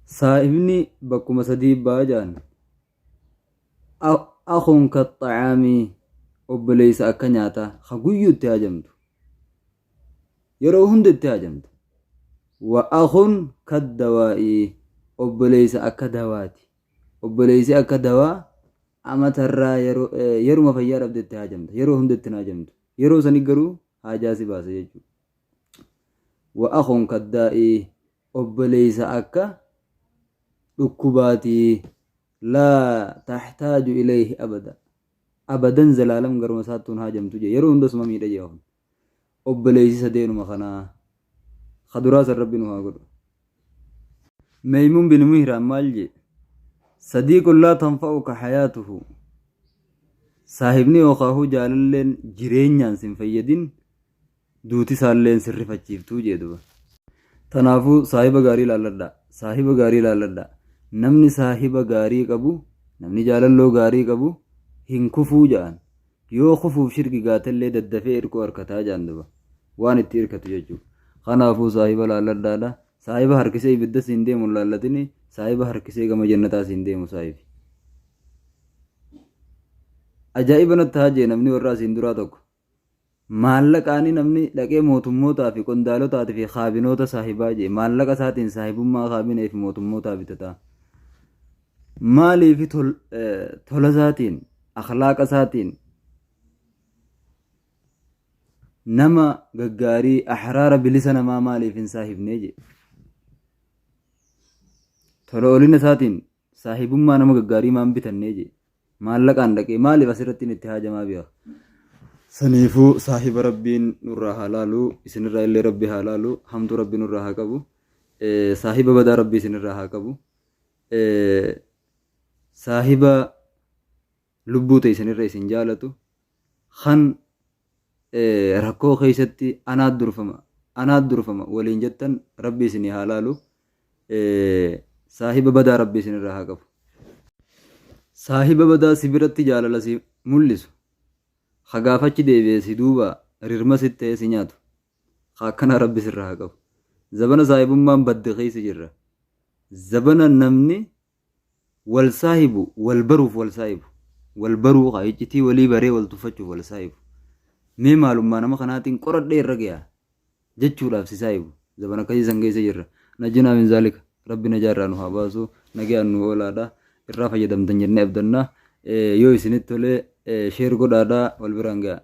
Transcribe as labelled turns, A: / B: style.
A: Saahibni bakkuma sadii ba'a ja'an. Akhun kaxxacaamii obboleessa akka nyaataa ka guyyuu itti haajamtu. Yeroo hunda itti haajamta. Wa akhun kaddawaa'ii obboleessa akka dawaati. Obboleessi akka dawaa amatarraa yeroo yeruma fayyaa dhabde itti haajamta. Yeroo hunda itti hin haajamtu. Yeroo sani garuu haajaa si baasa jechuudha. Wa akhun kaddaa'ii obboleessa akka dhukkubaati laa taxtaaju ilayhi abada abadan zalaalam garuma isaattuu hin haajamtu jee yeroo hunda suma miidha jee kun obboleessi sadeenuma kanaa ka duraa san rabbi nu haa godhu. Meymuun bin Mihraan maal jee sadiiqun laa tanfa'uka hayaatuhu saahibni yookaahuu jaalalleen jireenyaan sin fayyadin duuti isaalleen sin rifachiiftuu jee duba. Tanaafuu saahiba gaarii laalladhaa. Saahiba gaarii laalladhaa. Namni saahiba gaarii qabu, namni jaalalloo gaarii qabu hin kufuu ja'an. Yoo kufuuf shirki gaatellee daddafee irkoo arkataa ja'an duba. Waan itti irkatu jechuu. Kanaafuu saahiba laalladhaadha. Saahiba harkisee ibidda siin deemu hin laallatini, saahiba harkisee gama jannataa siin deemu saahibi. Ajaa'iba natti haa jee namni warra asiin duraa tokko. Maallaqaani namni dhaqee mootummootaa fi qondaalotaati fi kaabinoota saahibaa jee maallaqa isaatiin saahibummaa kaabinee fi mootummootaa bitataa. Maaliifi tola isaatiin akhlaaqa isaatiin nama gaggaarii ahraara bilisa namaa maaliif hin saahibnee jee. Tola oolina isaatiin Saahibummaa nama gaggaarii maan bitannee jee. Maallaqaan dhaqee maaliif asirratti inni itti haajamaa beeka. Saniifuu saahiba Rabbiin nurraa haa laalu, isinirraa illee Rabbi haa laalu, hamtuu Rabbi nurraa haa qabu, saahiba badaa Rabbi isinirraa haa qabu, saahiba lubbuu teessanirra isin jaalatu, kan rakkoo keessatti anaat durfama anaat durfama waliin jettan Rabbi isinii haa laalu. Saahiba badaa Rabbi isinirraa haa qabu. Saahiba badaa si biratti jaalala si mul'isu, ka gaafa achi deebi'e si duuba rirma sitti ta'ee si nyaatu, ka akkanaa Rabbi sirraa haa qabu. Zabana saahibummaan badde keessa jirra. Zabana namni wal saahibu wal baruuf wal saahibu. Wal baruu kaa iccitii walii baree wal tuffachuuf wal saahibu. Mee maalummaa nama kanaatiin qoradhee irra gayaa jechuudhaaf si saahibu. Zabana akkasii san keessa jirra. Najjinaa min zaalika. Rabbi najaa irraa nu haa baasu. Nagayaan nu oolaadha. Irraa fayyadamtan jennee abdanna. Yoo isinitti tole share godhaadha wal biraan gayaa.